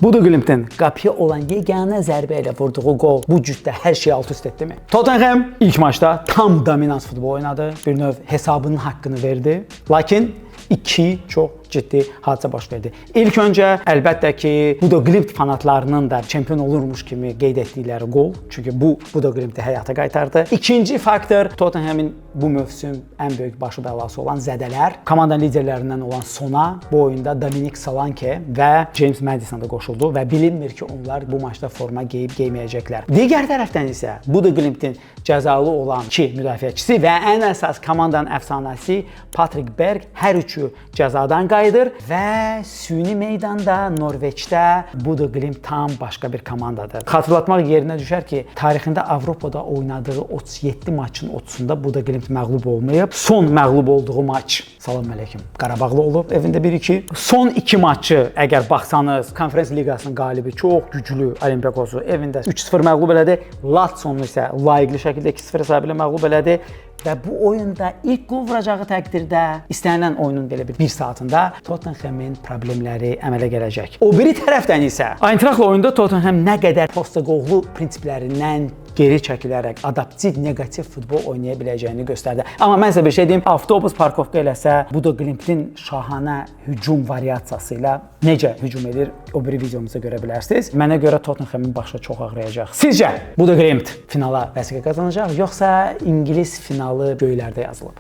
Bodo Glimt'in qapıya olan yeganə zərbə ilə vurduğu qol bu cütdə hər şeyi alt üst etdimi? Tottenham ilk maçda tam dominans futbol oynadı. Bir növ hesabının haqqını verdi. Lakin iki çox ciddi hadisə baş verdi. İlk öncə əlbəttə ki, Bodo Glimt fanatlarının da çempion olurmuş kimi qeyd etdikləri qol, çünki bu Bodo Glimti həyata qaytardı. İkinci faktor Tottenhamın bu mövsüm ən böyük başı bəlası olan zədələr. Komandanın liderlərindən olan Sona bu oyunda Dominic Solanke və James Maddison da qoşuldu və bilinmir ki, onlar bu maçda forma geyib geyməyəcəklər. Digər tərəfdən isə Bodo Glimtin cəzalı olan iki müdafiəçisi və ən əsas komandanın əfsanəsi Patrick Berg hər üçü cəzadan qayıdır və süni meydanda Norveçdə Bodo Glimt tam başqa bir komandadır. Xatırlatmaq yerinə düşər ki, tarixində Avropada oynadığı 37 maçın 30-unda Bodo Glimt məğlub olmayıb. Son məğlub olduğu maç, salam əleykum, Qarabağlı olub evində 1-2. Son iki maçı əgər baxsanız, Konferens Liqasının qalibi çox güclü Olympiakosu evində 3-0 məğlub elədi. Latsonu isə layiqli şəkildə 2-0 hesabı ilə məğlub elədi. Və bu oyunda ilk qol vuracağı təqdirdə istənilən oyunun belə bir saatında Tottenham'in problemləri əmələ gələcək. O biri tərəfdən isə Eintrachtla oyunda Tottenham nə qədər Postecoglou prinsiplərindən geri çəkilərək adaptiv neqativ futbol oynaya biləcəyini göstərdi. Amma mən sizə bir şey deyim, avtobus parkovka eləsə, Bodo Glimtin şahanə hücum variasiyası ilə necə hücum edir, o biri videomuzda görə bilərsiniz. Mənə görə Tottenhamın başı çox ağrıyacaq. Sizcə Bodo Glimt finala vəsiqə qazanacaq, yoxsa İngilis finalı göylərdə yazılıb?